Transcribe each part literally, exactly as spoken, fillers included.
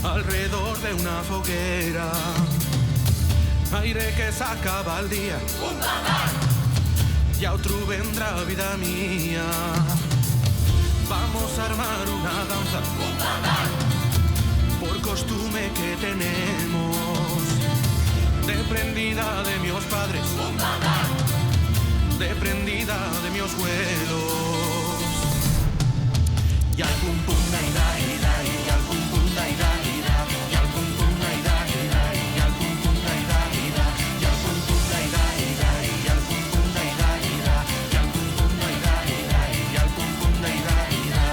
Alredor de una foguera, aire que s'acaba el día, ya otru vendrá vida mía. Vamos a armar una danza, por costume que tenemos, deprendida de mios padres, deprendida de mios güelos. Y al pum pum dai dai dai, y al pum pum dai dai dai, y al pum pum dai dai dai, y al pum pum dai dai dai, y al pum pum dai dai dai, y al pum pum dai dai dai, y al pum pum dai dai dai, y al pum pum dai dai dai.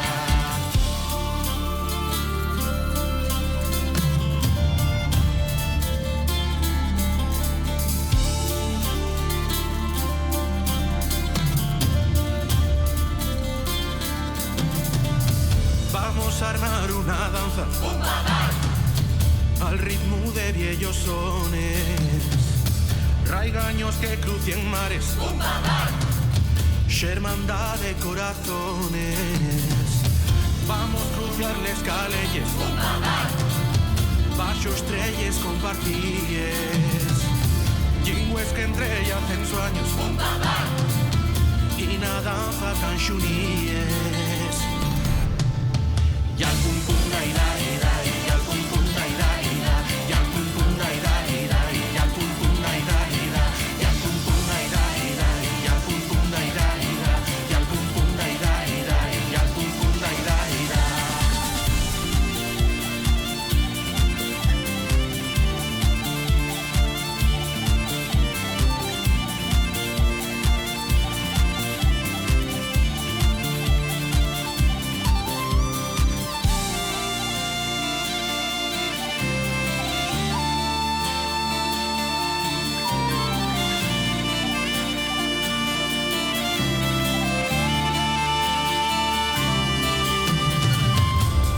Vamos a armar una danza al ritmu de vieyos sones, raigaños que crucien mares, xermandá de corazones. Vamos cruciar les caleyes, baxo estrelles compartíes, llingües qu'entrellacen suaños, y na danza tán xuníes. Y al pum pum dai dai dai, y al pum pum dai dai dai, y al pum pum dai dai dai, y al pum pum dai dai dai, y al pum pum dai dai dai, y al pum pum dai dai dai, y al pum pum dai dai dai, y al pum pum dai dai dai.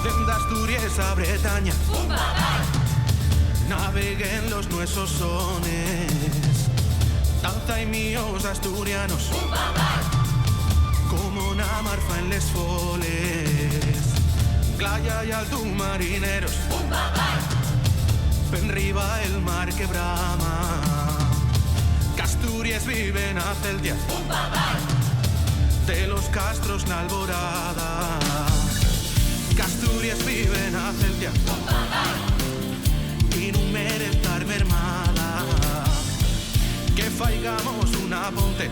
Dende Asturies a Bretaña naveguen los nuesos sones, danza y míos asturianos, como na marfa en les foles, glaya y altu marineros, penriba el mar que brama, qu'Asturies vive na Celtia, de los castros n'alborada, qu'Asturies vive na Celtia, y nun merez tar mermada, que faigamos una ponte,